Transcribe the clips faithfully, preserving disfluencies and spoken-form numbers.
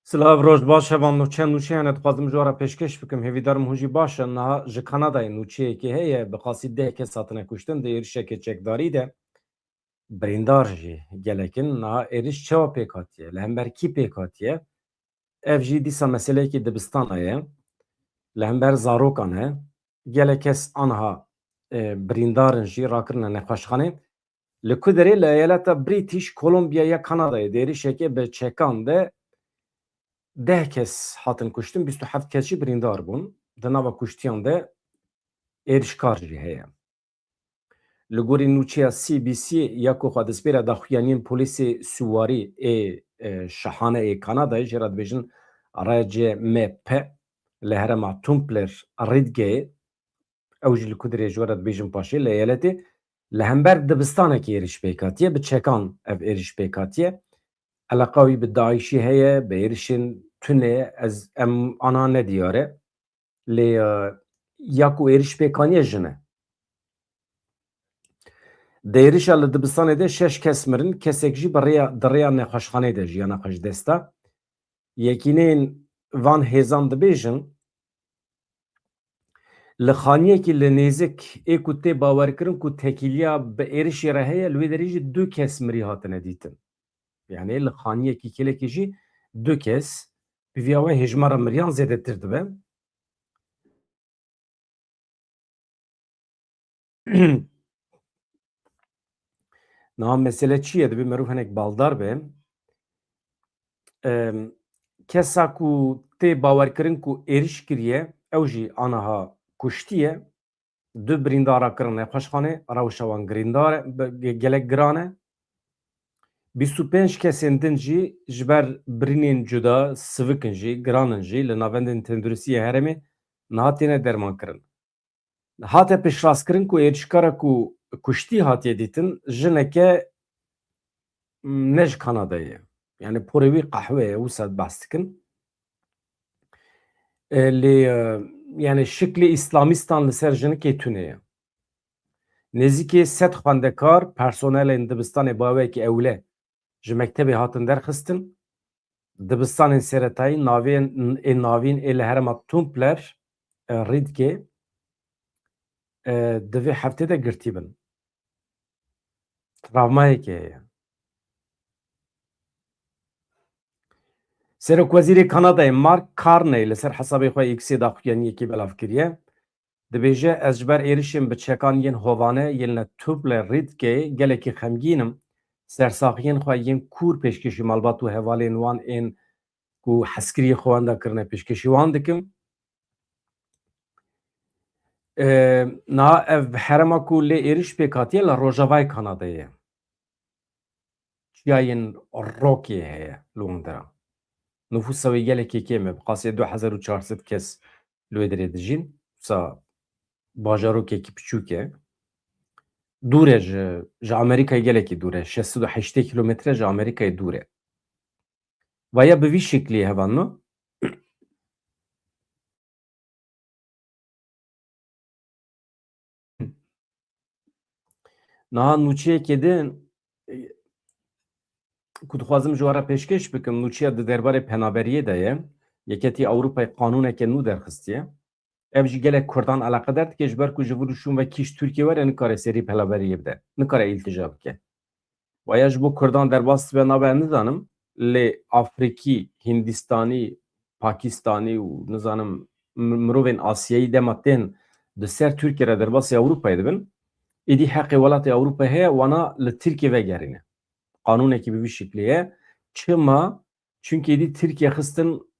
Silav, roj baş, heval nûçe, nûçeyane dixwazim ji we re pêşkêş bikim. Hêvîdarim hûn jî baş in. Niha ji Kanadayê nûçeyekê heye, bi qasî deh kes hatine kuştin di êrişeke çekdarî de. Birîndar jî gelek in. Niha êriş çawa pêk hatiye? Li hember kî pêk hatiye? Ev jî dîsa meseleyekî dibistana ye. Li hember zarokan e. Gelek kes aniha, e, birîndar in jî, rakirine nexweşxanê. Li ku derê? Li eyaleta British Columbia ya Kanadayê di êrişekê bi çekan de deh kes hatin kuştin, bîst û heft kes jî birîndar bûn. Di nava kuştiyan de êrişkar jî heye. Li gorî nûçeya C B C ya ku xwedespêra daxuyaniyên polîsê siwarî ê, e, şahane ê Kanadayê, jê re dibêjin R C M P, li herêma Tumbler Ridgeyê, ew jî li ku derê ji we re dibêjin paşê, li eyaletê, li hember dibistanekê êriş pêk hatiye, bi çekan ev êriş pêk hatiye. Eleqa wî bi DAIŞî heye, bi êrişên tune, ez, em, ana nediyar e. Lê, e, ya ku êriş pêk haniye jin e. Di êrişa li dibistanê de şeş kes mirin, kesek jî bi rêya, di rêya nexweşxanê de jiyana xwe ji dest da. Yekîneyên van hêzan dibêjin, li xaniyekî li nêzik ê ku tê bawerkirin ku tekîliya bi êrişê re heye, li wê derê jî du kes mirî hatine dîtin. Yanî li xaniyekî kêlekê jî du kes, bi viya we hêjmara miriyan zêdetir dibe. Niha mesele çi ye? Dibê merov hinek baldar be. Em, kesa ku tê bawerkirin ku êriş kiriye, ew jî aniha kuştiye. Du birîndara kirin nexweşxanê, rewşa wan girîndar e, be-, ge-, gelek giran e. Bîst û pênc kesên din jî ji ber birînên cuda, sivik in jî, giran in jî, li navendên tenduristiyê herêmê niha têne dermankirin. Hate piştrast kirin ku êrişkara ku kuştî hatiye dîtin, jineke, m, ne ji Kanadayê ye. Yanî porê wî qehwe ye, wisa behs dikin. E, lê, e, yanî şiklê îslamîstan li ser jinikê tune ye. Nêzîkî sed xwendekar, personelên dibistanê baweyekî ewle ji mektebê hatin derxistin. Dibistanên seretayî navên, ê navîn ê li herêma Tumbler, e, Ridgê, e, di vê heftê de girtî bin. Travmayekê heye. Serokwezîrê Kanadayê Mark Carney li ser hesabê xwe X-ê daxuyaniyekê belav kiriye. Dibêje, ez ji ber êrişên bi çekan yên hovane yên li Tumbler Ridgeyê gelekî xemgîn im. Sersaxiyên xwe yên kûr pêşkêşî malbat û hevalên wan ên ku hezkiriyê xwe wenda kirine pêşkêşî wan dikim. E, niha ev herêma ku lê êriş pêk hatiye li rojavayê Kanadayê ye. Çiyayên Rokê heye li wan dera. Nufûsa wê gelekî kêm e. Bi qasê du hezar û çar sed kes li wê derê dijîn. Wisa bajarokekî piçûk e. Dûr e ji, ji Amerîkayê gelekî dûr e. Şeş sed û heştê kîlometre ji Amerîkayê dûr e. Vaya bi vî şeklî hevalno. Niha nûçeyekê din, e, ku dixwazim ji we re pêşkêş bikim, nûçeya di derbarê penaberiyê de ye. Yeketî Ewropayê qanûneke nû derxistiye. Ev jî gelek Kurdan eleqedar dike, ji ber ku ji vir û şûn ve kî ji Tirkiyê were nikare serî penaberiyê bide, nikare îltija bike. Waya ji bo Kurdan derbas dibe nabe nizanim, lê Afrîkî, Hîndistanî, Pakistanî û nizanim mi-, mirovên Asyayî dema tên di ser Tirkiye re derbasî Ewropayê dibin, êdî heqê welatê Ewropayê heye wana li Tirkiye vegerîne. Qanûnekî bi vî şiklî ye. Çima? Çunkî êdî Tirkiye xistin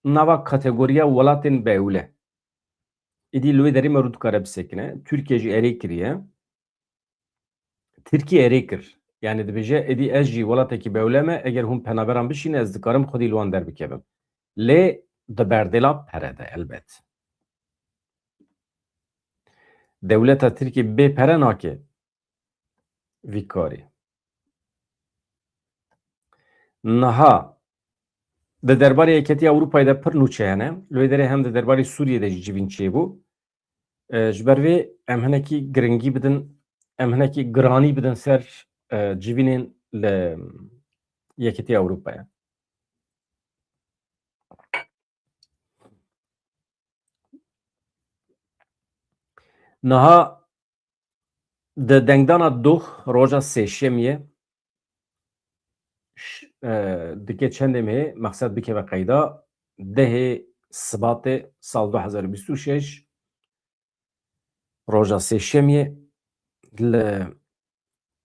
nava kategoriya welatên bi ewle. Êdî li wê derê merû dikare bisekine. Tirkiye jî erê kiriye. Tirkiye erê kir. Yanî dibêje, êdî ez jî welatekî bewle me, eger hûn penaberan bişîne, ez dikarim xwedî li wan derbikevim. Lê di berdêla pere de, elbet. Dewleta Tirkiyê bê pere nake vî karî. Niha di derbarê Yeketiya Ewropayê de pir nûçe hene. Li wê derê hem di derbarê Sûriyê de jî civîn çêbû. E, ji ber vê em hinekî giringî bidin, em hinekî giranî bidin ser, e, civînên li Yeketiya Ewropayê. Niha di dengdana doh roja sêşemiyê ş-, e, dike çendê mehê mexsed bikeve qeyda, dehê Sibatê sal du hezar û bîst û şeş, roja sêşemiyê li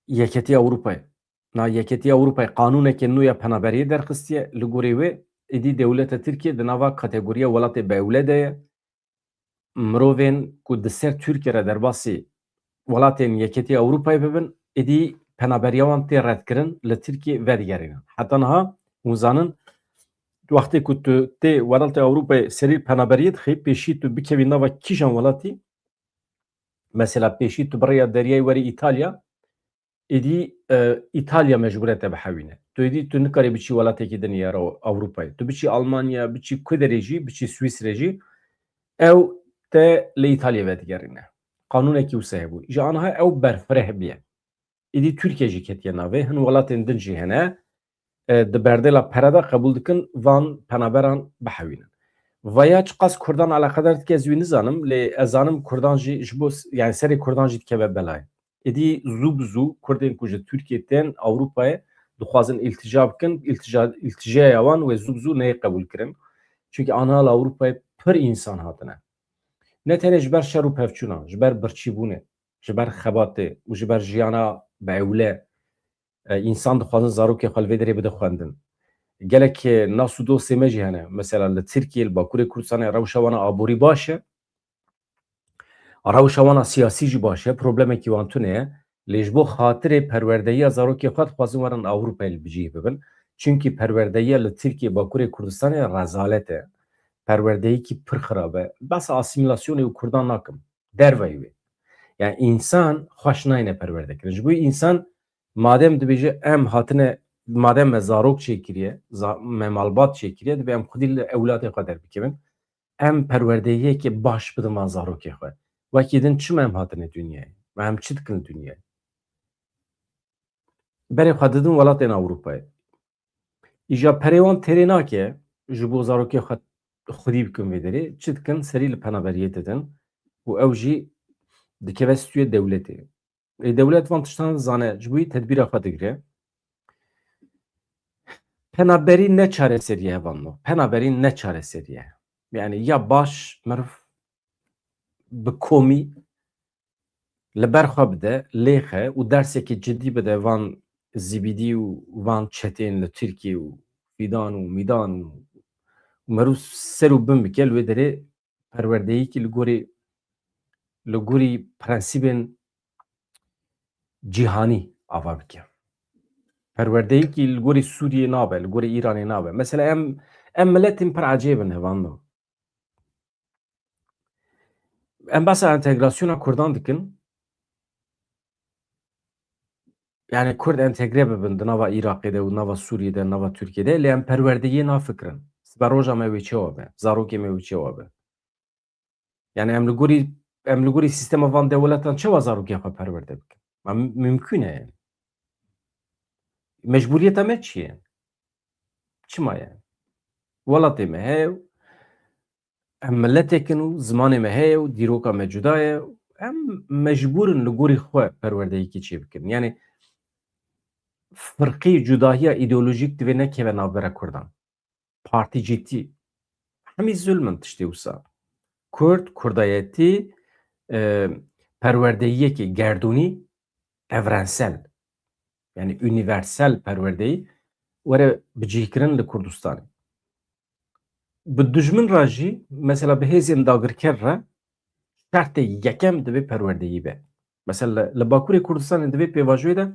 Yeketî Ewropayê. Na Yeketî Ewropayê qanûneke nû ya penaberiyê derxistiye. Li gorî wê, êdî dewleta Tirkiye di nava kategoriya welatê bi ewle de ye. Mirovên ku di ser Tirkiye re derbasî welatên Yeketî Ewropayê bibin, êdî penaberiya wan tê redkirin, li Tirkiye vedigerînin. Heta niha hûn zanin, wextê ku tu tê welatê Ewropayê serî penaberiyê dixî, pêşî tu bikevî nava kîjan welatî, mesela pêşî tu bi rêya deryayê werî Îtalya, êdî, e, Îtalya mecbûr e te bihewîne. Tu êdî tu nikarî biçî welatekî din ya Ew-, Ewropayê. Tu biçî Almanya, biçî ku derê jî, biçî Swîsrê jî, ew te li Îtalyayê vedigerîne. Qanûnekî wisa hebû. Ji aniha ew berfireh bûye. Êdî Tirkiye jî ketiye navê. Hin welatên din jî hene. E, di berdêla pere de qebûl dikin van penaberan bihewînin. Vaya çiqas Kurdan eleqedar dike ez wî nizanim, lê ez zanim Kurdan jî ji bo s-, yani serê Kurdan jî dikeve belayê. Êdî zû bi zû Kurdên ku ji Tirkiyê tên Ewropayê dixwazin îltîca bikin, îltîca, îltîcaya wan wê zû bi zû neyê qebûlkirin. Çimkî aniha li Ewropayê pir însan hatine. Ne tenê ji ber şer û pevçûnan, ji ber birçîbûnê, ji ber xebatê û ji ber jiyana bi ewle, e, însan dixwazin zarokê xwe li vê derê bide xwendin. Gelek, e, nas û dostê me jî hene. Mesela li Tirkiyê, li Bakurê Kurdistanê rewşa wan a aborî baş e. Rewşa wan a siyasî jî baş e. Problemekî wan tune ye. Lê ji bo xatirê perwerdeyiya zarokê xwe dixwazin werin Ewropayê li bijîh bibin. Çimkî perwerdeyiya li Tirkiyê, Bakurê Kurdistanê rezalet e. Perwerdeyîkî pir xirab e. Behsa asîmîlasyonê û Kurdan nakim. Derveyî wê. Yani însan xweş nayne perwerde kirin. Ji bo însan madem dibêje em hatine, madem me zarok çêkiriye, za-, me malbat çêkiriye, divê em xwedî li ewladê xwe derbikevin. Em perwerdeyiyekê baş bidin van zarokê xwe. Wekî din çima em hatine dinyayê? Ve em çi dikin li dinyayê? Berê xwe didin welatên Ewropayê. Îja perê wan têrê nake, ji bo zarokê xwe xwedî bikin vê derê, çi dikin? Serî li penaberiyê didin û ew jî dikeve stûyê dewletê. Ê, dewlet van tiştan zane, ji bo wî tedbîra xwe digire. Penaberî ne çareserî ye, hevalno. Penaberî ne çareserî ye. Yani ya baş meriv bi komî li ber xwe bide, lêxe û dersekî cidî bide van zîbîdî û van çetên li Tirkiyê û fîdan û mîdan û meriv ser û bin bike, li wê derê perwerdeyîkî li gorî, li gorî prensîbên cîhanî ava bike. Perwerdeyîkî li gorî Sûriyê nabe, li gorî Îranê nabe. Mesela em, em miletên pir ecêb in, hevalno. Em behsa entegrasyona Kurdan dikin. Yani Kurd entegre bibin di nava Iraqê de û nava Sûriyê de, nava Tirkiyê de, lê em perwerdeyiyê nafikirin. Sibe roja me wê çawa be, zarokê me wê çawa be. Yani em li gorî, em li gorî sîstema van dewletan çawa zarokê xwe perwerde bikin? Ma mim-, mimkûn e yani. Mecbûriyeta me çi ye? Çima ye? Welatê me heye, em miletek in û zimanê me heye û dîroka me cuda ye. Em mecbûr in li gorî xwe perwerdeyîkê çêbikin. Yani firqî, cudahiya îdeolojîk divê nekeve navbera Kurdan. Partîcîtî. Hemî zulm in tiştê wisa. Kurd, Kurdayetî, e, perwerdeyiyekê gerdûnî, evrensel, yani unîversel perwerdeyî were bicihkirin li Kurdistanê. Bi dijmin re jî, mesela bi hêzên dagirker re şertê yekem divê perwerdeyî be. Mesela li, li Bakurê Kurdistanê di vê pêvajoyê de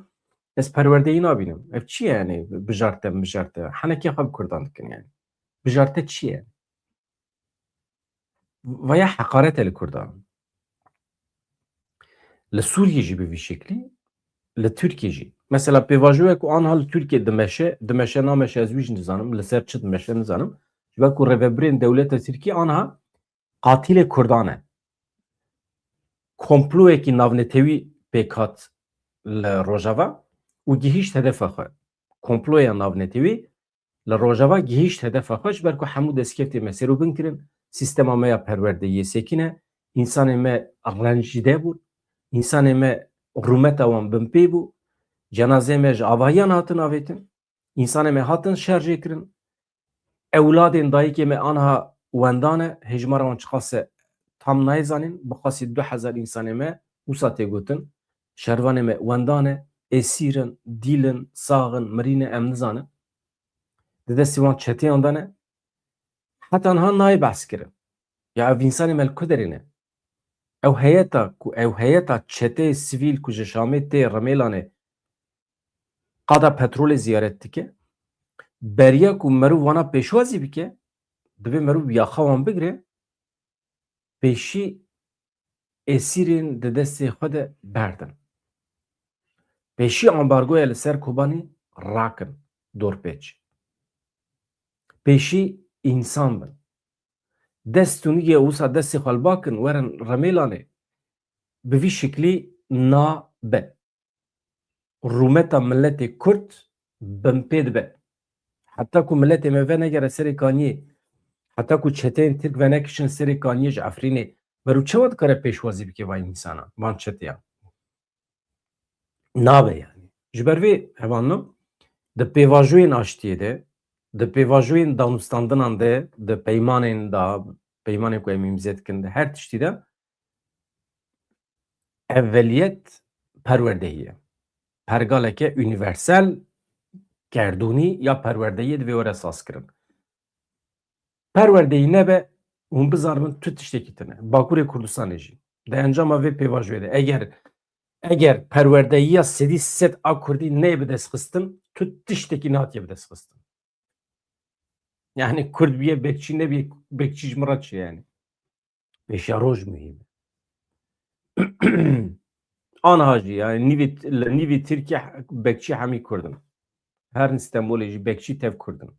ez perwerdeyî nabînim. Ev çi ye yani? Bijarte, mijarte. Henekê xwe bi Kurdan dikin yani. Bijarte çi ye? Vaya heqaret e li Kurdan. Li Sûriyê jî bi vî şeklî, li Tirkiyê jî. Mesela pêvajoyek ku anha li Tirkiyê dimeşe, dimeşe nameşe ez wî jî nizanim, li ser çi dimeşe nizanim. Ji ber ku rêvebirên dewleta Tirkiyê anha qatilê Kurdan e. Komployekî navnetewî pêk hat li Rojava û gihîşt hedefa xwe. Komploya navnetewî li Rojava gihîşt hedefa xwe, ji ber ku hemû destkeftê me serûbin kirin, sîstema me ya perwerdeyiyê sekîn e, Însanê me rencîde bûn. Însanê me rûmeta wan binpê bû. Cenazeyê me ji avahiyan hatin avêtin. Însanê me hatin şerjê kirin. Ewladên dayikê me anha wendan e, hejmara wan çiqas e tam nayê zanîn, bi qasî du hezar însanê me wisa tê gotin. Şervanê me wendan e, esîr in, dîl in, sax in, mirî ne, em nizanin. Di destê wan çeteyan de ne. Heta niha nayê behs kirin. Ya ev însanê me li ku derê ne? Ew heyeta ku, ew heyeta çeteyê sivîl ku ji Şamê tê Remêlanê qada petrolê ziyaret dike, beriya ku merû vana pêşwazî bike, divê merû yaxa wan bigire, pêşî esîrên di destê xwe de berdin. Pêşî ambargoya li ser Kobanî rakin dorpêç. Pêşî însan bin. Dest û nigê wisa destê xwe li ba kin, werin Remêlanê. Bi vî şiklî nabe. Rûmeta miletê Kurd binpê dibe. Heta ku miletê me venegere serê Kaniyê, heta ku çeteyên Tirk venekişin serê Kaniyê ji Efrînê, merû çawa dikare pêşwazî bike van însanan, van çeteyan? Nabe yani. Ji ber vê hevalno, di pêvajoyên aştiyê de, di pêvajoyên danûstandinan de, di peymanên de, peymanên ku em îmze dikin de, her tiştî de eveliyet perwerdehî ye. Pergaleke unîversel, gerdûnî ya perwerdehiyê divê were sazkirin. Perwerdehî nebe, hûn bizanibin tu tiştekî tune. Bakurê Kurdistanê jî. Di encama vê pêvajoyê de, eger, eger perwerdehiya sedî sed a Kurdî neyê bidestxistin, tu tiştekî natiye bidestxistin. Yani Kurd biye bekçî, nebiye bekçî ji min re çi yani? Pêşiya roj muhîm e. Anha jî yani nîvî, li nîvî Tirkiye bekçî hemî Kurd in. Her Stenbolê jî bekçî tev Kurd in.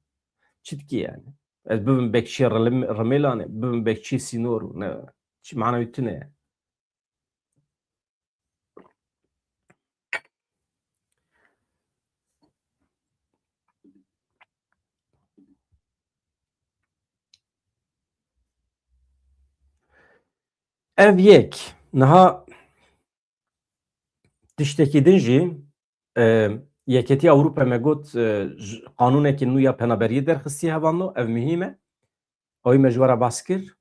Çi dikî yani? Ez bibim bekçî Rilim-, Rimêlanê, bibim bekçî Sînor, ne, çi mana wî tune ye. Ev yek. Niha tiştekî din jî, e, Yeketiya Ewropa me got, e, ji, qanûnekî nû ya penaberiyê derxistiye hevalno, ev muhîm e. Ew me ji we re behs kir.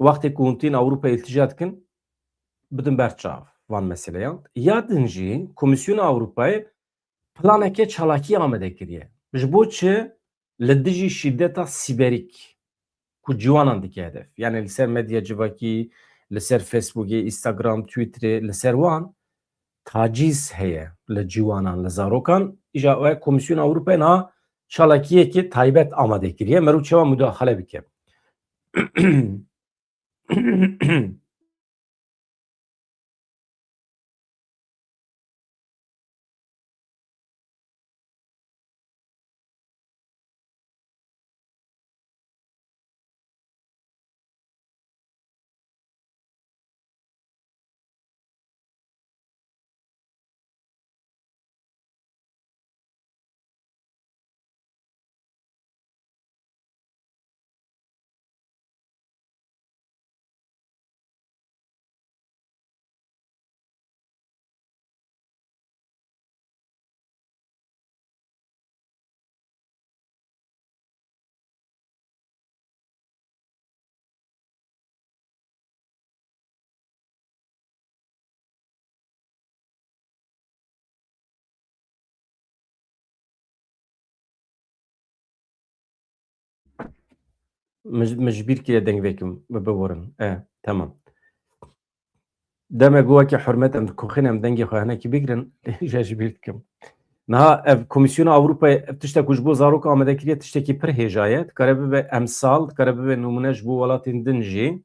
Wextê ku hûn tên Ewropayê îltîca dikin, bidin ber çav van meseleyan. Ya din jî Komîsyona Ewropayê planeke çalakî amade kiriye. Ji bo çi? Li dijî şîdeta sîberîk ku ciwanan dike hedef. Yani li ser medya civakî, li ser Facebookê, Instagram, Twitterê, li ser wan tacîz heye li ciwanan, li zarokan. Îja we Komîsyona Ewropayê niha çalakiyekê taybet amade kiriye. Merû çawa mudaxale bike? Min ji, min ji bîr kiriye deng vêkim, bi, biborin. E, tamam. Deme got wekî hurmet em dikoxin em dengê xwe hinekî bigirin, lê ji bîr dikim. Niha ev Komîsyona Ewropayê, ev tiştek ku ji bo zarok amade kiriye, tiştekî pir hêja ye. Dikare bibe emsal, dikare bibe nimûne ji bo welatên din jî.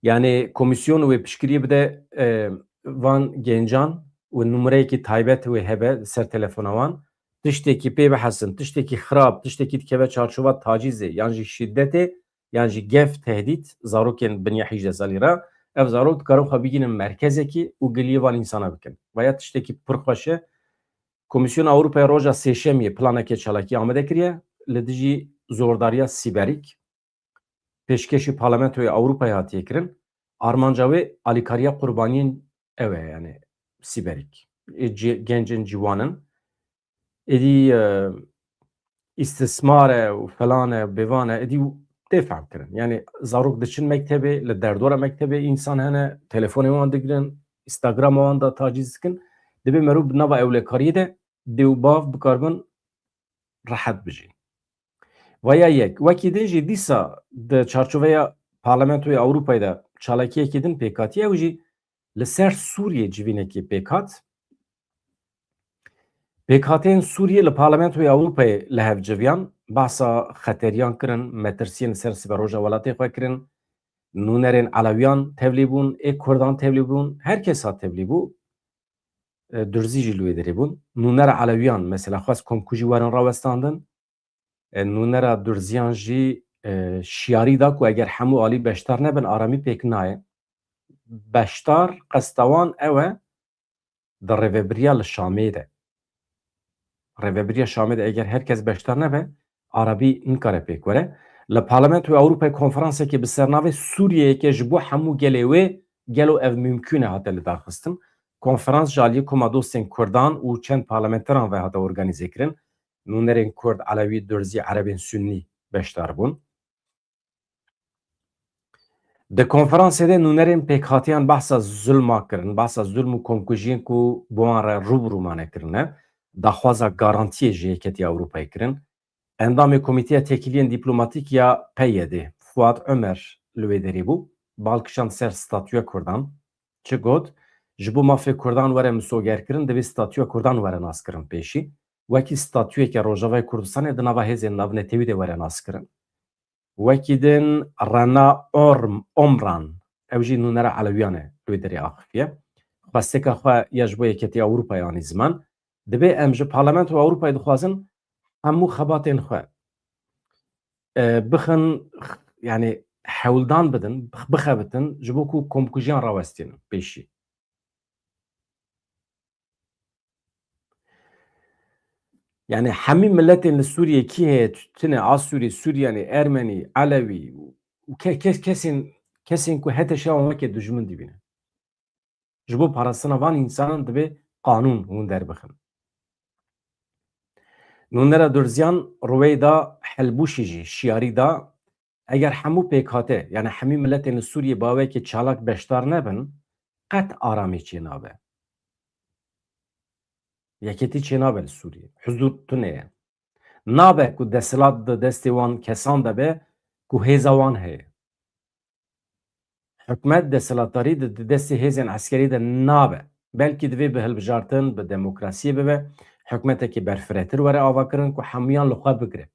Yani komîsyon wê piştgiriyê bide, e, van gencan û numreyekî taybet wê hebe ser telefona wan. Tiştekî pê bihesin, tiştekî xirab, tiştekî dikeve çarçova tacîzê yan jî şîdetê, yan jî gef, tehdît zarokên biniya hîjdeh salî re, ev zarok dikarin xwe bigînin merkezekî û giliyê van însana bikin. Vaya tiştekî pir xweş e. Komîsyona Ewropayê roja Sêşemiyê planeke çalakî amade kiriye li dijî zordariya sîberîk. pêşkêşî Parlamentoyê Ewropayê hatiye kirin. Armanca wê alîkariya qurbaniyên ew e, yani sîberîk. Ê ci-, gencên ciwan in. Êdî, e, îstismar e û felan e, bêvan e, êdî tê fehm kirin. Yani zarok diçin mektebê, li derdora mektebê însan hene, telefonê wan digirin, Instagrama wan de tacîz dikin. Dibê merû bi nava ewlekariyê de dê û bav bikaribin rehet bijîn. Vaya yek. Wekî din jî dîsa di çarçoveya Parlamentoya Ewropayê de çalakiyekî din pêk hatiye, ew jî li ser Sûriyê civînekî pêk hat. Pêkhateyên Sûriyê li Parlamentoya Ewropayê li hev civiyan, behsa xeteriyan kirin, metirsiyên li ser siberoja welatê xwe kirin, nûnerên Elewiyan tevlî bûn, ê Kurdan tevlî bûn, her kes hat tevlî bû. E, Durzî jî li wê derê bûn. Nûnera Elewiyan, mesela, xwest komkujî werin rawestandin. E, nûnera Durziyan jî, e, şiyarî da ku eger hemû alî beşdar nebin, aramî pêk nayê. Beşdar qesta wan ew e, di rêvebiriya li Şamê de. Rêvebiriya Şamê de eger her kes beşdar nebe, arabî nikare pêk were. Li Parlamentoya Ewropayê konferansekê bi sernavê Sûriyeyeke ji bo hemû gelê wê, gelo ev mimkûn e, hate lidarxistin. Konferans ji aliyê Koma Dostên Kurdan û çend parlamenteran ve hate organîzekirin. Nûnerên Kurd, Elewî, Durzî, Erebên Sunnî beşdar bûn. Di konferansê de nûnerên pêkhatiyan behsa zulma kirin, behsa zulm û komkujiyên ku bi wan re rû bi rû mane kirine, daxwaza garantiyê ji Yeketiya Ewropayê kirin. Endamê Komîteya Têkiliyên Dîplomatîk ya P Y D'ê, Fuat Omer li wê derê bû, bal kişand ser statûya Kurdan. Çi got? Ji bo mafê Kurdan were misogerkirin, divê statûya Kurdan were naskirin pêşî. Wekî statûyeke Rojavayê Kurdistanê di nava hêzên navnetewî de were naskirin. Wekî din Rena Orm-, Omran, ew jî nûnera Elewiyan e, li wê derê axifiye. Xwesteka xwe ya ji bo Yeketiya Ewropayê anî ziman. Dibê em ji Parlamentoya Ewropayê dixwazin hemû xebatên xwe, e, bixin, yani hewldan bidin, bix-, bixebitin, ji bo ku komkujiyan rawestînin pêşî. Yani hemî miletên li Sûriyê kî heye, tune Asûrî, Suryanî, Ermenî, Elewî û ke-, kes-, kesên, kesên ku hete şewan weke dijmin dibîne. Ji bo parastina van însanan divê qanûn hûn derbixin. Nûnera Durziyan rûyê da Helbûşî jî şiyarî da, eger hemû pêkhate, yani hemî miletên li Sûriyê bi awayekî çalak beşdar nebin, qet aramî çênabe. Yekêtî çênabe li Sûriyê. Huzûr tune ye. Nabe ku desthilat di destê wan kesan de be ku hêza wan heye. Hikûmet, desthilatdarî di, di destê hêzên eskerî de nabe. Belkî divê bi hilbijartin, bi demokrasiyê bibe, hikûmetekî berfiretir were avakirin ku hemûyan li xwe bigire.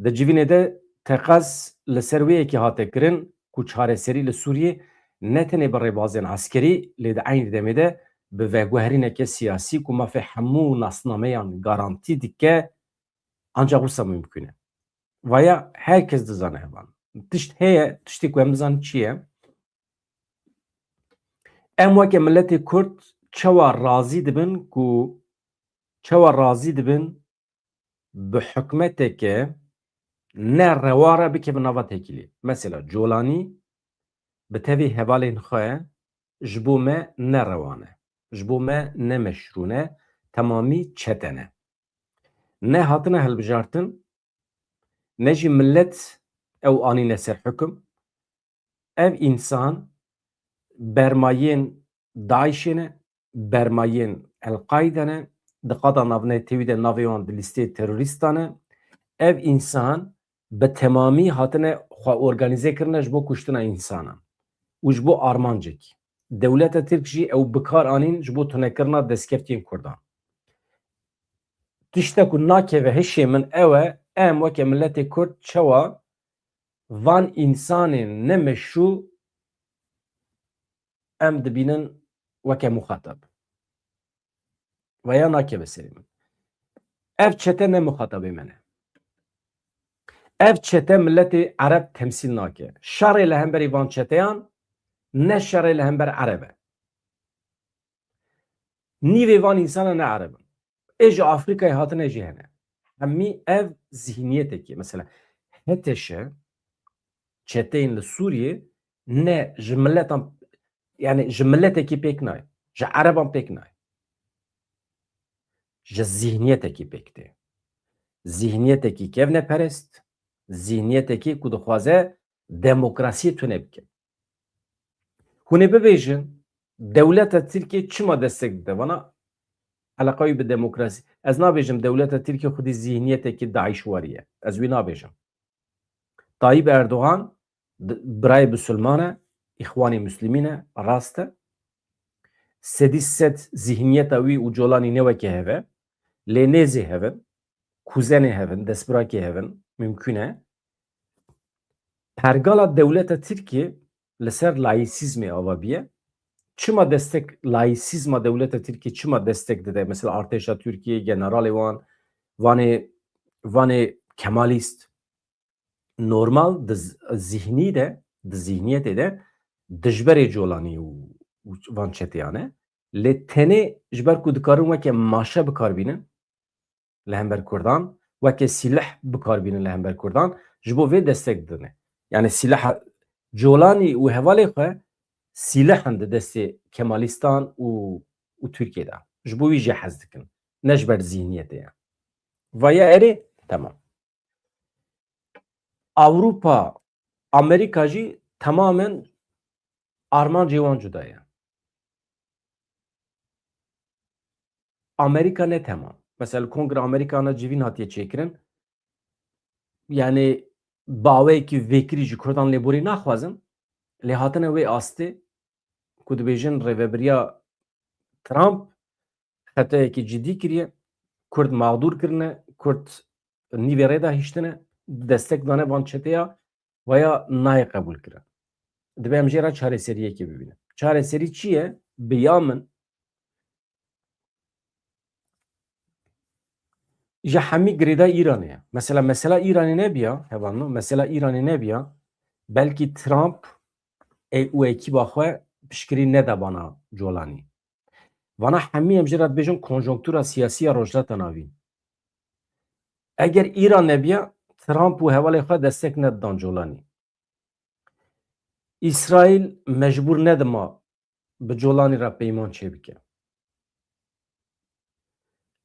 Di civînê de teqez li ser wê yekê hate kirin ku çareserî li Sûriyê ne tenê bi rêbazên eskerî, lê di eynî demê de bi veguherîneke siyasî ku mafê hemû nasnameyan garantî dike, ancaq wisa mimkûn e. Vaya her kes dizane hevan. Tişt heye, tiştê ku em bizanin çi ye? Em weke miletê Kurd çawa razî dibin ku, çawa razî dibin bi hikûmeteke ne rewa re bikevin nava têkiliyê? Mesela Colanî bi tevî hevalên xwe ji bo me ne rewa ne. Ji bo me ne meşrû ne, temamî çete ne. Ne hatine hilbijartin, ne jî milet ew anîne ser hukm. Ev însan bermayên DAIŞê ne, bermayên El-Qaîde ne, di qada navnetewî de navê wan di lîsteyê terorîstan e. Ev însan bi temamî hatine xwe organîze kirine ji bo kuştina însanan û ji bo armancekî. Dewleta Tirk jî ew bi kar anîn ji bo tunekirina destkeftiyên Kurdan. Tişta ku nakeve hişê min ew e, em weke miletê Kurd çawa van însanên ne meşrû em dibînin weke muxatab. Veya nakeve serê min. Ev çete ne muxatabê me ne. Ev çete miletê Ereb temsîl nake. Şerê li hemberî van çeteyan ne şerê li hember Ereb e. Nîvê van însana ne Ereb in. Ê ji Afrîkayê hatine jî hene. Hemî ev zihniyetekî, mesela, HTŞ, çeteyên li Sûriyê ne ji miletan, yani ji miletekî pêk nayê, ji ereban pêk nayê. Ji zîhniyetekî pêk tê. Zîhniyetekî kevneperest, zîhniyetekî ku dixwaze demokrasiyê tune bike. Hûn ê bibêjin, dewleta Tirkiyê çima destek dide vana eleqa wî bi demokrasî? Ez nabêjim dewleta Tirkiyê xwedî zîhniyetekî DAIŞwarî ye. Ez wî nabêjim. Tayyip Erdogan di-, birayê bisilman e, îxwanê muslimîn e, rast e. Sedî sed zîhniyeta wî û Colanî ne weke hev e. Lê nêzî hev in, kuzenê hev in, destbirakê hev in, mimkûn e. Pergala dewleta Tirkiyê li ser laîsîzmê ava biye. Çima destek, laîsîzma dewleta Tirkiyê çima destek dide? Mesela artêşa Tirkiyê, generalê wan, vanê, vanê Kemalîst. Normal di z-, zîhnî de, di zîhniyetê de dijberê Colanî û, û van çeteyan e. Lê tenê ji ber ku dikarin weke maşe bikar bînin li hember Kurdan, weke sîleh bikar bînin li hember Kurdan, ji bo vê destek didine. Yani sîleha Colanî û hevalê xwe sîleh in di destê Kemalîstan û, û Tirkiyê de. Ji bo wî jî hez dikin. Ne ji ber zîhniyetê ye. Vaya erê, temam. Ewropa, Amerîka jî temamen armancê wan cuda ye. Amerîka ne temam. Mesela li Kongre Amerîka ana civîn hatiye çêkirin. Yani baweyekî vêkirî ji Kurdan lêborî naxwazin. Lê hatine wê astê ku dibêjin rêvebiriya Trump xetayekî cidî kiriye. Kurd mağdûr kirine, Kurd nîvê rê de hiştine, destek dane van çeteya, vaya nayê qebûl kirin. Dibe em jê re çareseriyekê bibînin. Çareserî çi ye? Bi ya min ji hemî girêda Îranê ye. Mesela, mesela Îranê nebiya, hevalno, mesela Îranê nebiya, belkî Trump ê û ekîba xwe piştgirî neda bana Colanî. Vana hemî em jê re dibêjin konjonktura siyasî ya Rojhilata Navîn. Eger Îran nebiya, Trump û hevalê xwe destek nedidan Colanî. Îsraîl mecbûr nedima bi Colanî re peyman çêbike.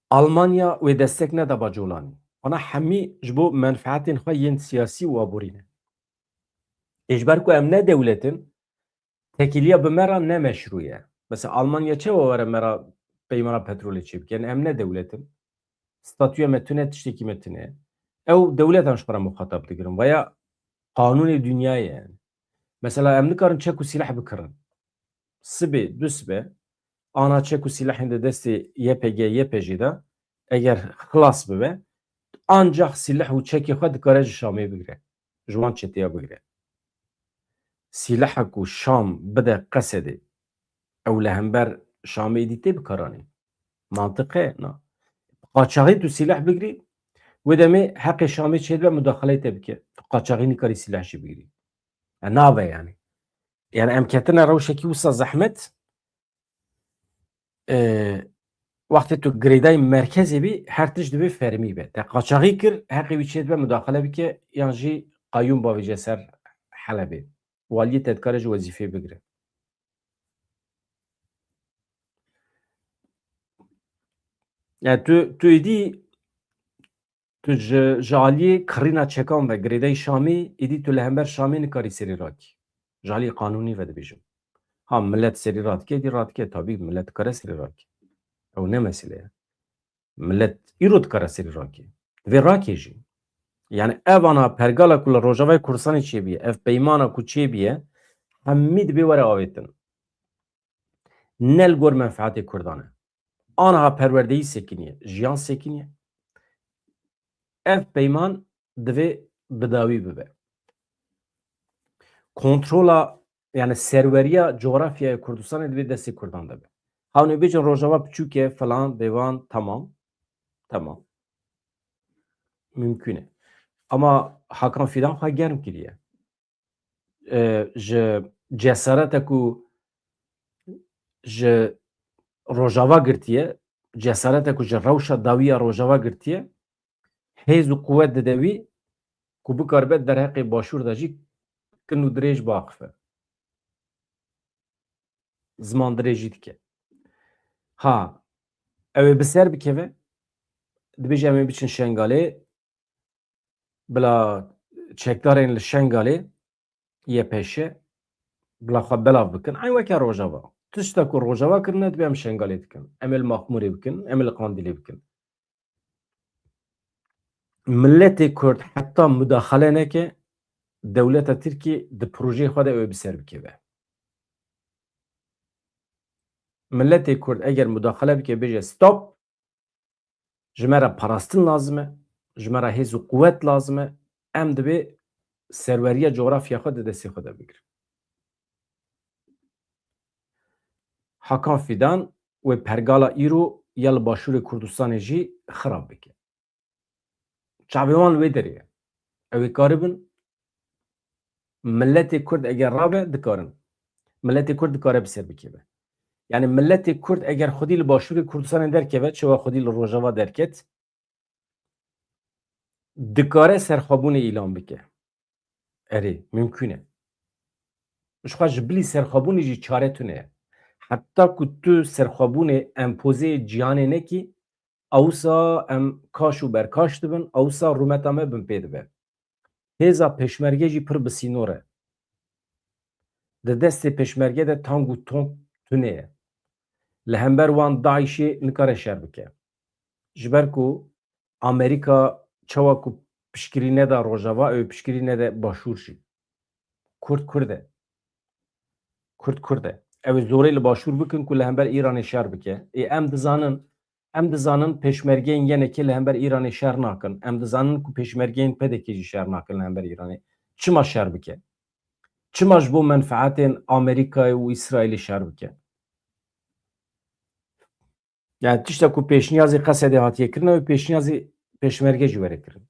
Almanya wê destek nedaba Colanî. Vana hemî ji bo menfeetên xwe yên siyasî û aborî ne. Ê ji ber ku em ne dewlet in, tekîliya bi me re ne meşrû ye. Mesela Almanya çawa were me re peymana petrolê çêbike? Yani em ne dewlet in. Statûya me tune, tiştekî me tune. Ew dewletan ji xwe re muxatab digirin. Vaya qanûnê dinyayê ye yani. Mesela em nikarin çek û sîleh bikirin. Sibê, du sibe, ana çek û sîlehên di destê Y P G, Y P G de eger xilas bibe, ancax sîleh û çekê xwe dikare ji Şamê bigire. Ji wan çeteya bigire. Sîleha ku Şam bide Qesedê, ew li hember Şamê êdî tê bikaranîn. Mantiqe na. Qaçaxî tu sîleh bigirî, wê demê heqê Şamê çêdibe mudaxaleyê te bike. Tu qaçaxî nikarî sîleh jî bigirî. E, nabe yani. Yani em ketine rewşekî wisa zehmet, e, wextê tu girêdayî merkezê bî, her tişt divê fermî be. Te qaçaxî kir, heqê wî çêdibe mudaxale bike, yan jî qayûm bavêje ser Helebê. Waliyê te dikare ji wezîfê bigire. Yani tu, tu êdî, tu ji, ji aliyê kirîna çekan ve girêdayî Şamî, êdî tu li hember Şamê nikarî serî rakî. Ji aliyê qanûnî ve dibêjim. Ha, millet serî radike, êdî radike, tabî millet dikare serî rakî. Ew ne mesele ye. Millet îro dikare serî rakê. Divê rakê jî. Yani ev ana pergala ku li Rojavayê Kurdistanê çêbûye, ev peymana ku çêbûye, hemî divê were avêtin. Ne li gor menfeetê Kurdan e. Aniha perwerdeyî sekiniye, jiyan sekiniye. Ev peyman divê bi dawî bibe. Kontrola, yani serweriya cografyaya Kurdistanê divê destê Kurdan de be. Hewne bêjin Rojava piçûk e, filan, bêvan, tamam. Tamam. Mümkün e. Ama Hakan Fidan xwe germ kiriye. E, ji cesarete ku ji Rojava girtiye, cesarete ku ji rewşa dawî ya Rojava girtiye, hêz û quwet dide wî, ku bikaribe derheqê başûr de jî kin û dirêj biaxife. Ziman dirêjî dike. Ha, ew ê bi ser bikeve, dibêje em ê biçin Şengalê, bila çekdarên li Şengalê, Y P Ş, bila xwe belav bikin. Eyn weke Rojava. Tişta ku Rojava kirine, divê em Şengalê dikin. Em ê li Maxmûrê bikin, em ê li Qandîlê bikin. Miletê Kurd heta mudaxele neke, dewleta Tirkî di projeyê xwe de ew ê bi ser bikeve. Miletê Kurd eger mudaxele bike, bêje stop, ji me re parastin lazim e, ji me re hêz û quwet lazim e, em divê serweriya cografya xwe di destê xwe de bigirin. Hakan Fidan wê pergala îro ya li Başûrê Kurdistanê jî xirab bike. Çavê wan li wê derê ye. Ew ê karibin, miletê Kurd eger rabe, dikarin. Miletê Kurd dikare bi ser bikeve. Yani miletê Kurd eger xwedî li Başûrê Kurdistanê derkeve, çawa xwedî li Rojava derket, dikare serxwebûnê îlan bike. Erê, mimkûn e. Ji xwe ji bilî serxwebûnê jî çare tune ye. Heta ku tu serxwebûnê empozeyê cîhanê nekî, ewsa em kaş û berkaş dibin, ewsa rûmeta me binpê dibe. Hêza pêşmerge jî pir bi sînor e. Di destê pêşmerge de tang û tong tune ye. Li hember wan DAIŞê nikare şer bike. Ji ber ku Amerîka çawa ku piştgirî neda Rojava, ew ê piştgirî nede Başûr jî. Kurd Kurd e. Kurd Kurd e. Ew ê zorê li Başûr bikin ku li hember Îranê şer bike. Ê em dizanin, em dizanin pêşmergeyên Y N K'ê li hember Îranê şer nakin. Em dizanin ku pêşmergeyên P D K jî şer nakin li hember Îranê. Çima şer bike? Çima ji bo menfeetên Amerîkayê û Îsraîlê şer bike? Yani tişta ku pêşniyazê Qesedê hatiye kirin, ew pêşniyazê pêşmerge jî were kirin.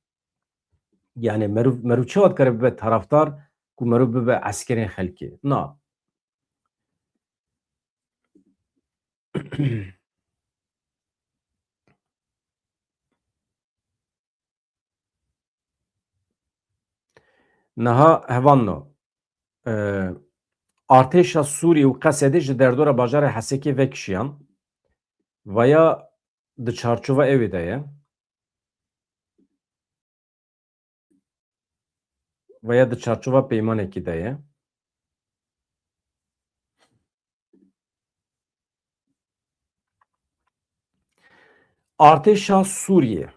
Yani meriv, meriv çawa dikare bibe tarafdar ku meriv bibe eskerên xelkê? Na. Niha hevalno, e, artêşa Sûrî û Qesedê ji derdora bajarê Hesekê vekişiyan. Vaya di çarçova ewê de ye. Vaya di çarçova peymanekî de ye. Artêşa Sûriyê,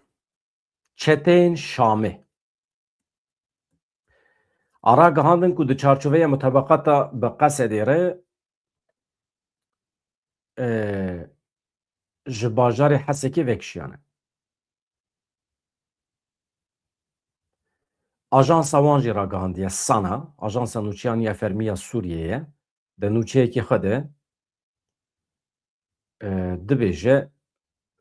çeteyên Şamê a ragihandin ku di çarçoveya mutabaqata bi Qesedê re, e, ji bajarê Hesekê vekişiyane. Ajansa wan jî ragihandiye, SANA, Ajansa Nûçeyan ya Fermî ya Sûriyê ye. Di nûçeyekî xwe de, e, dibêje,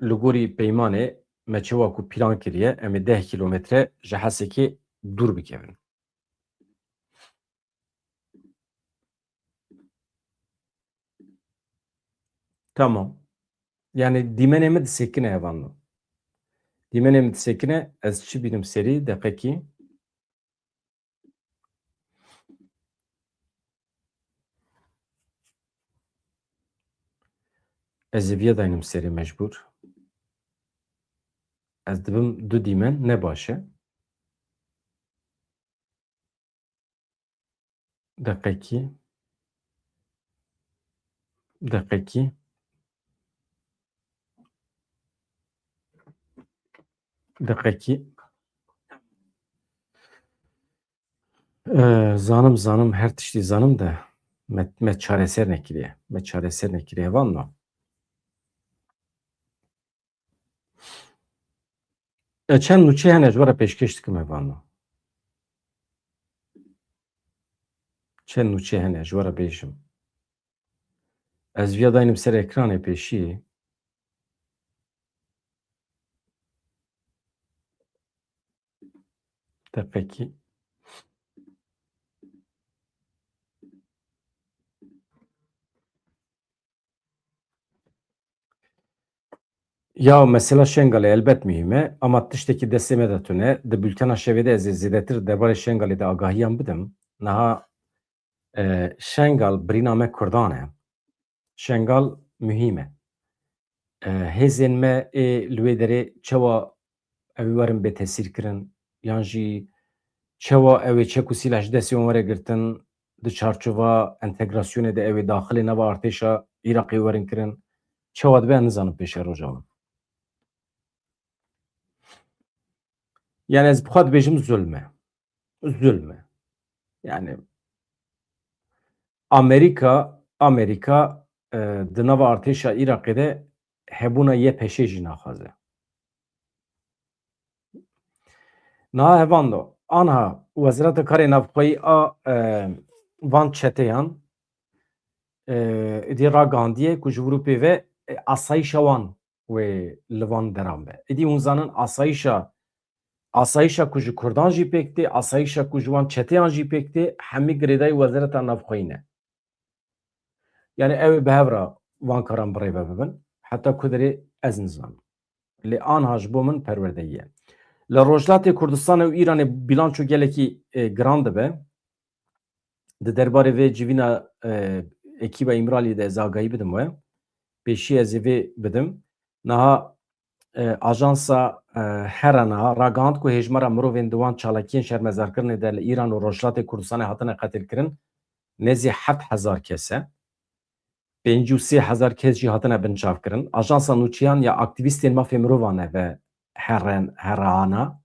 li gorî peymanê me çawa ku plan kiriye, em ê deh kîlometre ji Hesekê dûr bikevin. Tamam. Yani dîmenê min disekine hevalno. Dîmenê min disekine, ez çi bînim serî, deqekî. Ez ê viya daynim serê mecbûr. Ez dibim du dîmen, ne baş e. Deqekî. Deqekî. Deqekî. Ee, zanim, zanim, her tiştî zanim de me, me çareser nekiriye. Me çareser nekiriye, hevalno. E, çend nûçe hene ji we re pêşkêş dikim, hevalno. Çend nûçe hene ji we re bêjim. Ez viya daynim ser ekranê pêşî. Deqekî. Ya mesela Şengalê elbet muhîm e, ama tiştekî destê me de tune. Di bültena şevê de ez ê zêdetir derbarê Şengalê de agahiyan bidim. Niha, e, Şengal birîna me Kurdan e. Şengal muhîm e. E, hêzên me ê li wê derê çawa ew ê werin bê tesîr kirin, yan jî çawa ew ê çek û sîleh ji destê wan were girtin, di çarçova entegrasyonê de ew ê daxilê nava artêşa Iraqê werin kirin, çawa dibe, ez nizanim pêşeroja wan. Yani ez bi xwe dibêjim zulm e. Zulm e. Yani Amerîka, Amerîka, e, di nava artêşa Iraqê de hebûna Y P Ş'ê jî naxwaze. Niha hevando, anha Wezareta Karê Navxweyî a, e, van çeteyan, e, êdî ragihandiye ku ji vir û pê ve, e, asayîşa wan wê li van deran be. Êdî hûn zanin asayîşa, asayîşa ku ji Kurdan jî pêk tê, asayîşa ku ji wan çeteyan jî pêk tê, hemî girêdayî Wezareta Navxweyî ne. Yani ew ê bi hev re van karan bi rê ve bibin. Heta ku derê ez nizanim. Lê anha ji bo min perwerdeyî ye. Li Rojhilatê Kurdistanê û Îranê bîlanço gelekî, e, giran dibe. Di derbarê vê civîna, e, ekîba Îmraliyê de ez agahî bidim we. Pêşî ez ê vê bidim. Niha, e, ajansa, e, Hera niha ragihand ku hêjmara mirovên di wan çalakiyên şermezarkirinê de li Îran û Rojhilatê Kurdistanê hatine qetilkirin nêzî heft hezar kes e. Pêncî û sê hezar kes jî hatine binçavkirin. Ajansa nûçeyan ya aktîvîstên mafê mirovan e ve Heren-, Herana.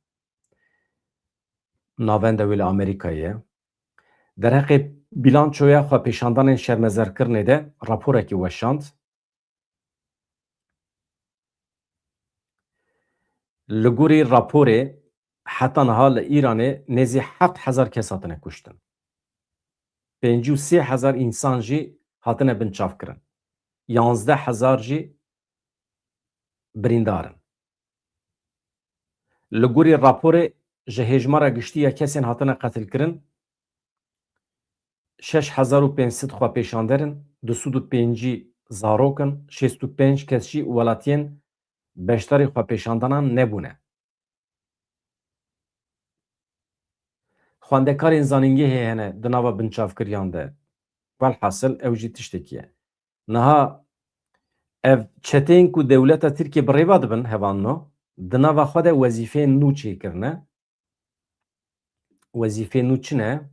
Navenda wê li Amerîkayê ye. Derheqê bîlançoya xwepêşandanên şermezarkirinê de raporekî weşand. Li gorî raporê, heta niha li Îranê nêzî heft hezar kes hatine kuştin. Pêncî û sê hezar însan jî hatine binçavkirin. Yanzdeh hezar jî birîndar in. Li gorî raporê ji hêjmara giştî ya kesên hatine qetilkirin, şeş hezar û pênc sed xwepêşander in, du sed û pêncî zarok in, şêst û pênc kes jî welatiyên beşdarî xwepêşandanan nebûne. Xwendekarên zanîngehê hene di nava binçavkiriyan de. Welhasil ew jî tiştekî ye. Niha ev çeteyên ku dewleta Tirkiyê bi rêva dibin, hevalno, di nava xwe de wezîfeyên nû çêkirine. Wezîfeyên nû çi ne?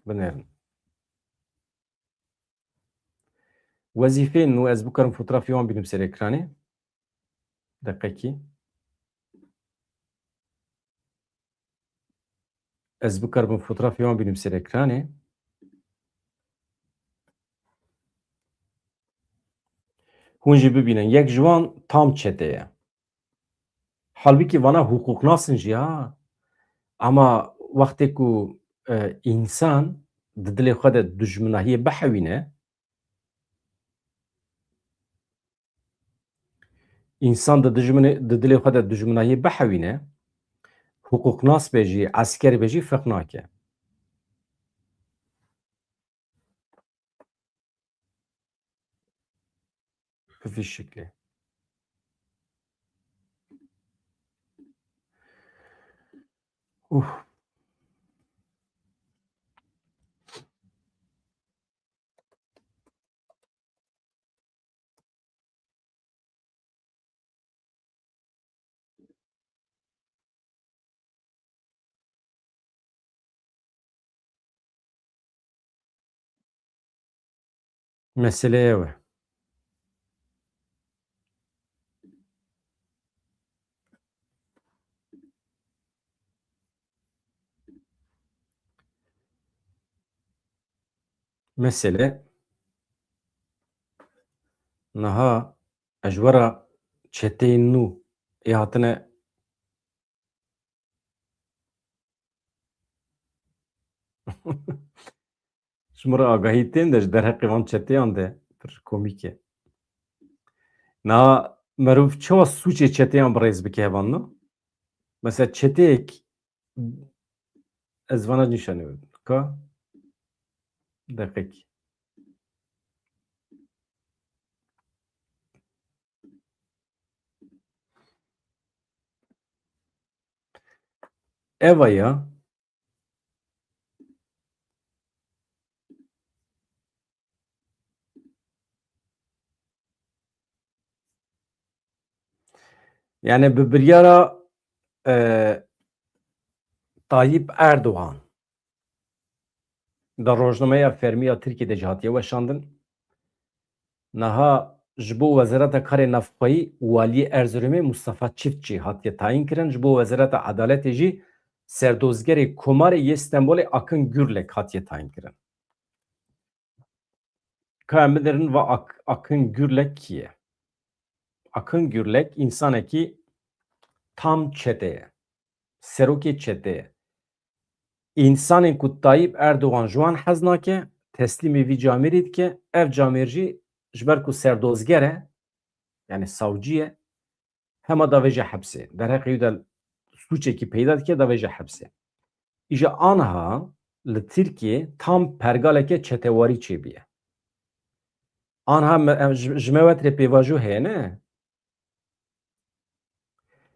Binêrin. Wezîfeyên nû, ez bikarim fotoğrafê wan bînim ser ekranê. Deqekî. Ez bikarim fotoğrafê wan bînim ser ekranê. Hûn jî bibînin. Yek ji wan tam çete ye. Halbikî vana hiqûqnas in jî ha. Ama wextê ku, e, însan di dilê xwe de dijminahiyê bihewîne, însan di dijminê, di dilê xwe de dijminahiyê bihewîne, hiqûqnas be jî, esker be jî, ferq nake. Bi vî şiklê. Ûf. Mesele ew e. Mesele niha ji we re çeteyên nû ê hatine ji min re agahî tên de ji derheqê van çeteyan de pir komîk e. Niha merov çawa sûcê çeteyan bi rêz bike hevalno? Mesela çeteyek Ez vana nîşanî bidim. Ka? Deqekî. Eva ya. Yani bi biryara, e, Tayyip Erdoğan da rojnameya fermî ya Tirkiyê de jî hatiye weşandin. Niha ji bo Wezareta Karê Navxweyî waliyê Erzurumê Mustafa Çiftçi hatiye tayîn kirin, ji bo Wezareta Edaletê jî serdozgerê Komarê yê Stenbolê Akın Gürlek hatiye tayîn kirin. Ka em bidirin va Ak-, Akın Gürlek kî ye? Akın Gürlek însanekî tam çete ye. Serokê çete ye. Însanên ku Tayyip Erdogan ji wan hez nake, teslîmê vî camêrî dike, ev camêr jî ji ber ku serdozger e, yani savcî ye, hema davêje hepsê. Derheqê wî de sûçekî peyda dike, davêje hepsê. Îja anha li Tirkiyê tam pergaleke çetewarî çêbûye. Anha me, em, ji, ji me wetrê pêvajo heye, ne?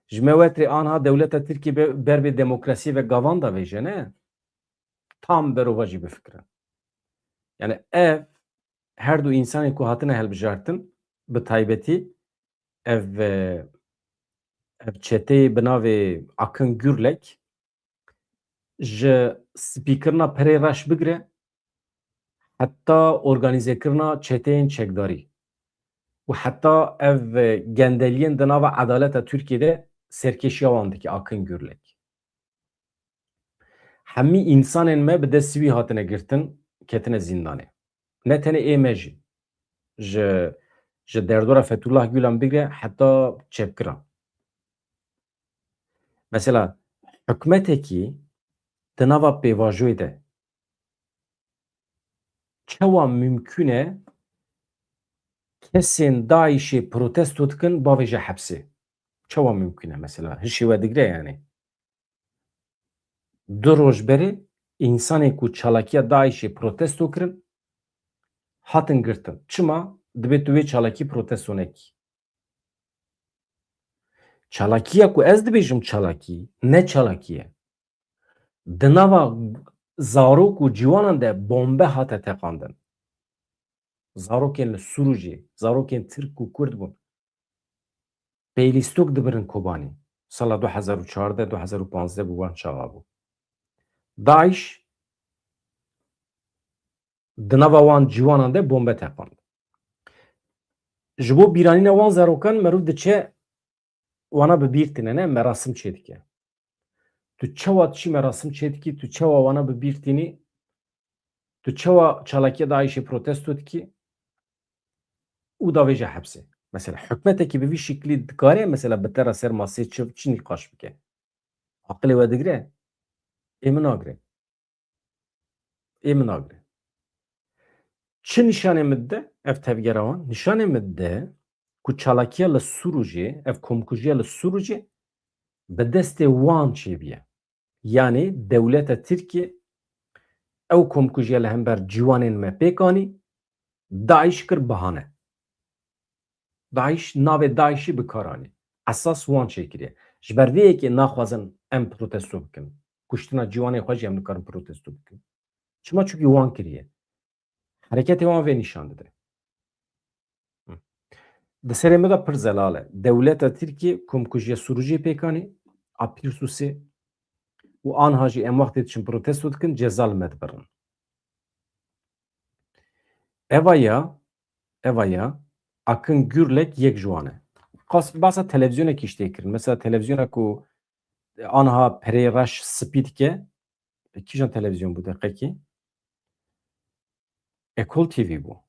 Ji me wetrê anha dewleta Tirkiyê be-, ber bê demokrasiyê ve gavan davêje, ne? Tam berovajî bifikirin. Yani ev her du însanên ku hatine hilbijartin, bi taybetî ev, e, ev çeteyê bi navê Akın Gürlek ji spîkirina perê reş bigire heta organîzekirina çeteyên çekdarî û heta ev, e, gendeliyên di nava edaleta Tirkiyê de serkêşiya wan dike Akın Gürlek. Hemî însanên me bi destî wî hatine girtin, ketine zîndanê. Ne tenê ê me jî. Ji, ji derdora Fethullah Gulen bigire heta çepkiran. Mesela, hikûmetekî di nava pêvajoyê de çawa mimkûn e kesên DAIŞê protesto dikin bavêje hepsê? Çawa mimkûn e mesela? Hişê we digire yani? Du roj berê însanên ku çalakiya DAIŞê protesto kirin, hatin girtin. Çima? Dibê tu wê çalakî protesto nekî. Çalakiya ku ez dibêjim çalakî, ne çalakî ye. Di nava zarok û ciwanan de bombe hate teqandin. Zarokên li Sûrûjê, zarokên Tirk û Kurd bûn. Pêlîstok dibirin Kobanî. Sala du hezar û çardeh, du hezar û panzdeh bû, wan çaxa bû. DAIŞ di nava wan ciwanan de bombe teqand. Ji bo bîranîna wan zarokan meriv diçe wana bi bîr tîne, ne, merasim çêdike. Tu çawa diçî merasim çêdikî, tu çawa wana bi bîr tînî, tu çawa çalakiya DAIŞê protesto dikî û davêje hepsê? Mesela hikûmetekî bi vî şiklî dikare mesela bi te re ser masê çi, çi nîqaş bike? Aqilê we digire? Ê min nagire. Ê min nagire. Çi nîşanê min dide ev tevgera wan? Nîşanê min dide ku çalakiya li Sûrûjê, ev komkujiya li Sûrûjê bi destê wan çêbûye. Yanî dewleta Tirkiyê ew komkujiya li hember ciwanên me pêk anî, DAIŞ kir bahane. DAIŞ, navê DAIŞ'î bi kar anî. Esas wan çêkiriye. Ji ber vê yekê naxwazin em protesto bikin. Kuştina ciwanê xwe jî em nikarin protesto bikin. Çima? Çunkî wan kiriye. Hereketê wan vê nîşan dide. Di serê min de pir zelal e. Dewleta Tirkiyê komkujiya Sûrûjê pêk anî, a Pîrsûsê û anha jî em wextê diçin protesto dikin, ceza li me dibirin. Eva ya, eva ya, Akın Gürlek yek ji wan e. Qas behsa televîzyonekî jî tê kirin. Mesela televîzyona ku anha perê reş spî dike, kîjan televîzyon bû deqekî? Ekol T V bû.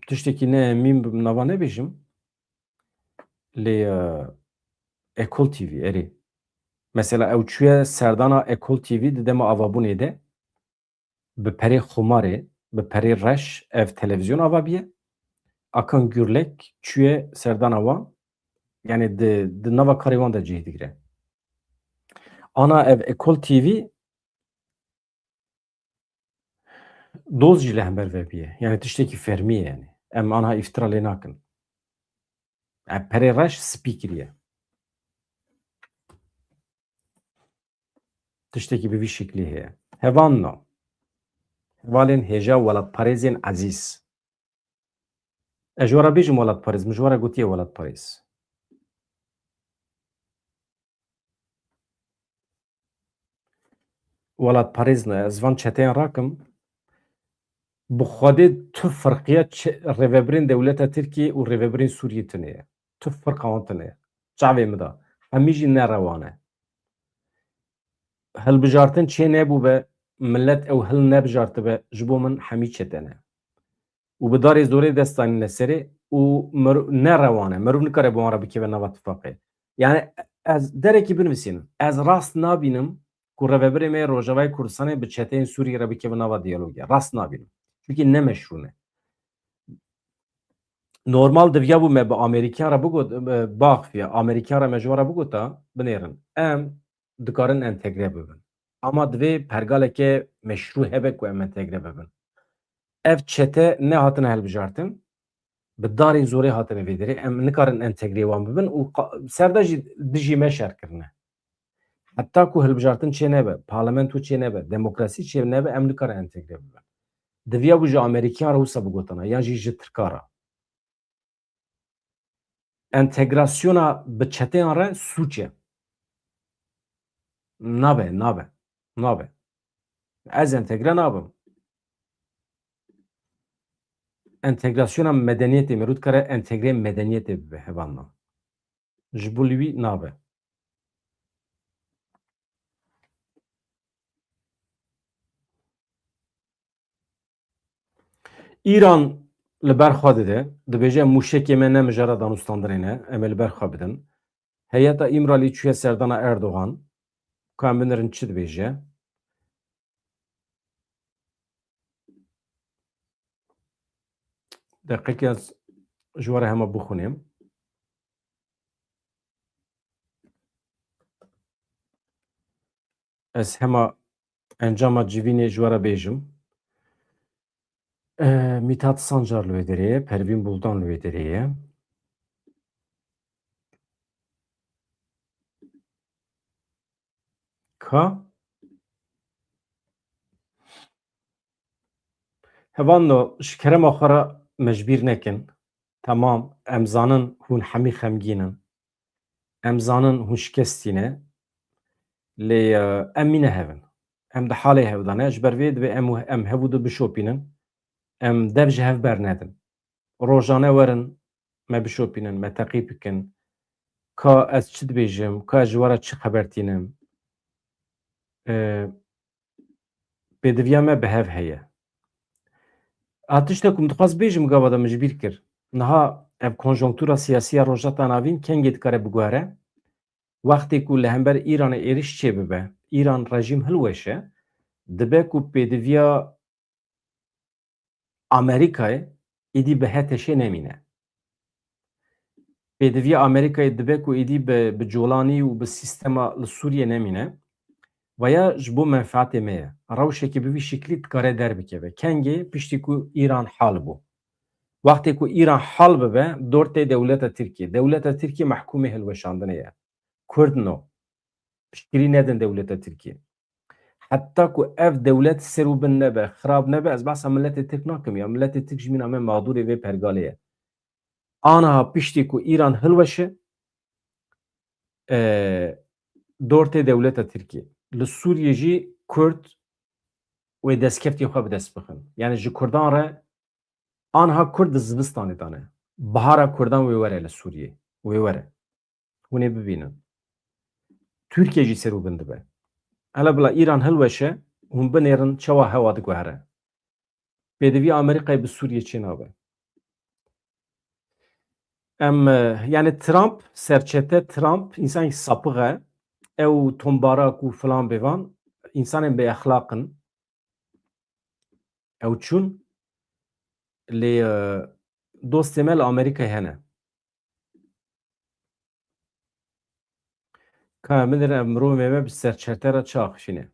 Tiştekî ne mîm bi nava nebêjim. Lê, e, Ekol T V, erê. Mesela ew çûye serdana Ekol T V di dema avabûnê de bi perê xumarê, bi perê reş ev televîzyon ava biye. Akın Gürlek çûye serdana wan, yani di, di nava karê wan de cih digire. Ana ev Ekol T V doz jî li hember ve bûye. Yani tiştekî fermî ye yani. Em anha îftira lê nakin. Em perê reş spî kiriye. Tiştekî bi vî şeklî heye. Hevalno. Hevalên hêja welatparêzên ezîz. Ez ji we re bêjim welatparêz, min ji we re gotiye welatparêz. Welatparêz ne, ez van çeteyan rakim. Bi Xwedê tu firqiya çe-, rêvebirên dewleta Tirkiyê û rêvebirên Sûriyê tune ye. Tu firqa wan tune ye. Çavê min de. Hemî jî ne rewa ne. Hilbijartin çê nebûbe, millet ew hil nebijartibe, ji bo min hemî çete ne. Û bi darê zorê dest danîne serê û mer-, ne rewan e. Merov nikare bi wan re bikeve nava tifaqê. Yani ez derekî binivîsînim. Ez rast nabînim ku rêvebirê me yê Rojavayê Kurdistanê bi çeteyên Sûriyê re bikeve nava diyalogê. Rast nabînim. Çunkî ne meşrû ne. Normal diviya bû me bi Amerîkan re bigot, e, baxfiya, Amerîkan re me ji wan re bigota, binêrin. Em dikarin entegre bibin. Ama divê pergaleke meşrû hebe ku em entegre bibin. Ev çete nehatine hilbijartin, bi darên zorê hatine vê derê. Em nikarin entegrê wan bibin û qa-, ser de jî dijî me şer kirine. Heta ku hilbijartin çê nebe, parlamento çê nebe, demokrasî çê nebe, em nikarin entegre bibin. Diviya bû ji Amerîkan re wisa bigotana, yan jî ji Tirka re. Entegrasyona bi çeteyan re sûc e. Nabe, nabe, nabe. Ez entegre nabim. Entegrasyona medeniyetê, merû dikare entegre medeniyetê bibe, hevalna. Ji bo li wî nabe. Îran li ber xwe dide, dibêje, mûşekê me ne mijara danûstandinê ne, em ê li ber xwe bidin. Heyeta Îmralî çûye serdana Erdogan, ka em binirin çi dibêje. Deqekê ez ji we re hema bixwînim. Ez hema encama civînê ji we re bêjim. Eh, Mithat Sancar li wê derê ye, Pervîn Buldan li wê derê ye. Ka? Hevalno, ji kerema xwe re me ji bîr nekin. Temam, em zanin hûn hemî xemgîn in. Em zanin hûn şikestî ne. Lê, e, em mîne hev in. Em di halê hev de ne. Ji ber vê divê em, em hev û du bişopînin. Em dev ji hev bernedin. Rojane werin, me bişopînin, me teqîb bikin. Ka ez çi dibêjim, ka ez ji we re çi xeber tînim? E, Pêdiviya me bi hev heye. A tiştek ku min dixwest bêjim, gava de min ji bîr kir. Niha ev konjonktura siyasî ya Rojhilata Navîn kengê dikare biguhere. Wextê ku li hember Îranê êriş çêbibe, Îran rejîm hilweşe, dibe ku pêdiviya Amerîkayê êdî bi H T Şê nemîne. Pêdiviya Amerîkayê dibe ku êdî bi, bi colanî û bi sîstema li Sûriyê nemîne. Veya ji bo menfaatê me ye. Rewşekê bi vî şiklî dikare derbikeve. Kengê piştî ku Îran hal bû. Wextê ku Îran hal bibe, dortê dewleta Tirkiyê. Dewleta Tirkiyê mehkûmê hilweşandinê ye. Kurd no. Piştgirî nedin dewleta Tirkiyê. Heta ku ev dewlet ser û bin nebe, xirab nebe, ez behsa miletê Tirk nakim ya. Miletê Tirk ji mîna me mağdûrê vê pergalê ye. Aniha piştî ku Îran hilweşe, e, dortê dewleta Tirkiyê. Li Sûriyê jî Kurd wê destkeftê xwe bi dest bixin. Yani ji Kurdan re Anha Kurd di zivistanê de ne. Bihara Kurdan wê were li Sûriyê. Wê were. Hûn ê bibînin. Tirkiye jî ser û bin dibe. Hele bila Îran hilweşe, hûn binêrin çawa hewa diguhere. Pêdivî Amerîkayê bi Sûriyê çê nabe. Em, e, yani Trump, serçete Trump, însanekî sapix e. Ew tombara ku filan bêvan, însanên bêexlaq in. Ew çûn, lê, e, dostê me li Amerîkayê hene. Ka min dir ev mirovê me bi serçete re çaxişîne.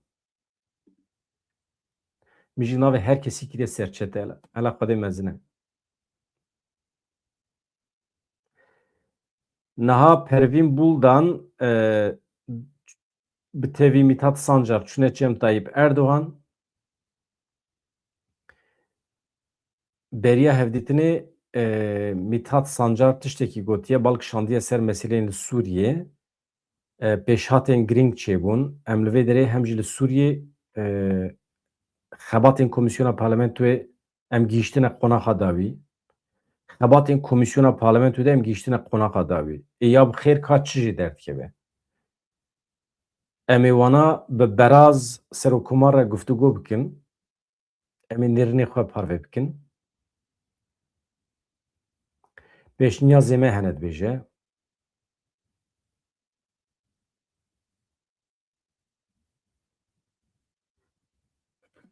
Min jî navê her kesî kiriye serçete. Hela, hela Xwedê mezin e. Niha Pervîn Buldan, e, bi tevî Mithat Sancar çûne cem Tayyip Erdogan. Beriya hevdîtinê, e, Mithat Sancar tiştekî gotiye, balkişandiye ser meseleyên li Sûriyê. E, pêşhatên girîng çêbûn. Em li vê derê hem jî li Sûriyê, e, xebatên Komîsyona Parlamentoyê em gihîştine qonaxa dawî. Xebatên Komîsyona Parlamentoyê de em gihîştine qonaxa dawî. Ê ya bi xêr ka çi jê derdikeve? Em ê wana bi beraz Serokkomar re guftûgo bikin. Em ê nêrînê xwe parve bikin. Pêşniyazê me hene dibêje.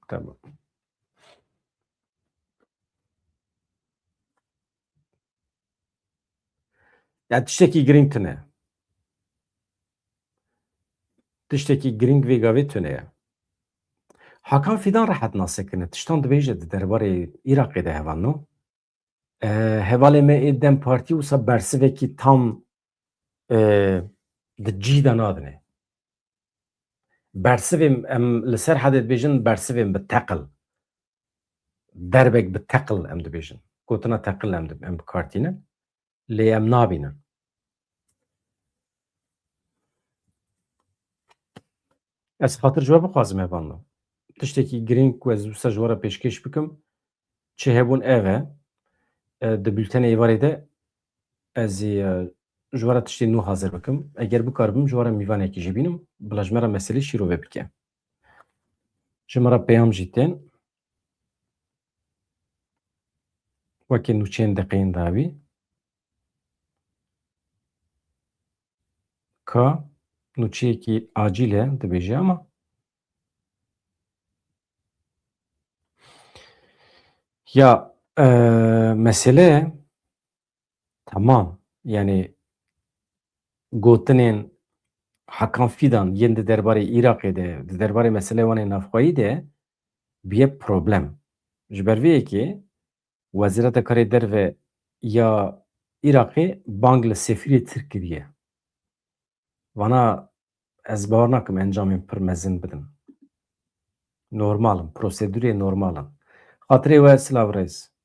Tamam. Ya tiştekî girîng tune. Tiştekî girîng vê gavê tune ye. Hakan Fidan rehet nasekirine. Tiştan dibêje di derbarê Iraqê de hevalno. E, hevalê me ê DEM Partî wisa bersivekî tam, e, di cî de nadine. Bersivên em li ser hedê dibêjin bersivên bi teqil. Derbek bi teqil em dibêjin. Gotina teqil em, di, em bi kar tînin. Lê em nabînin. Ez xatir ji we bixwazim hevalno. Tiştekî girîng ku ez wisa ji we re pêşkêş bikim, çi hebûn ev e. E, di bültenê êvarê de ez ê, e, ji we re tiştê nû hazir bikim. Eger bikaribim ji we re mîvanekî jî bînim, bila ji me re meselê şîrove bike. Ji me re peyam jî tên. Weke nûçeyên deqeyên dawî. Ka nûçeyekî acîl e dibêje ama ya, e, mesele Tamam. Yani gotinên Hakan Fidan yên di derbarê Iraqê de, di derbarê meselê wan ê navxweyî de bûye problem. Ji ber vê yekê Wezareta Karê Derve ya Iraqê bang li sefîrê Tirk kiriye. Vana ez bawer nakim encamên pir mezin bidin. Normal in, prosedûrê normal in. Xatirê we silav reis.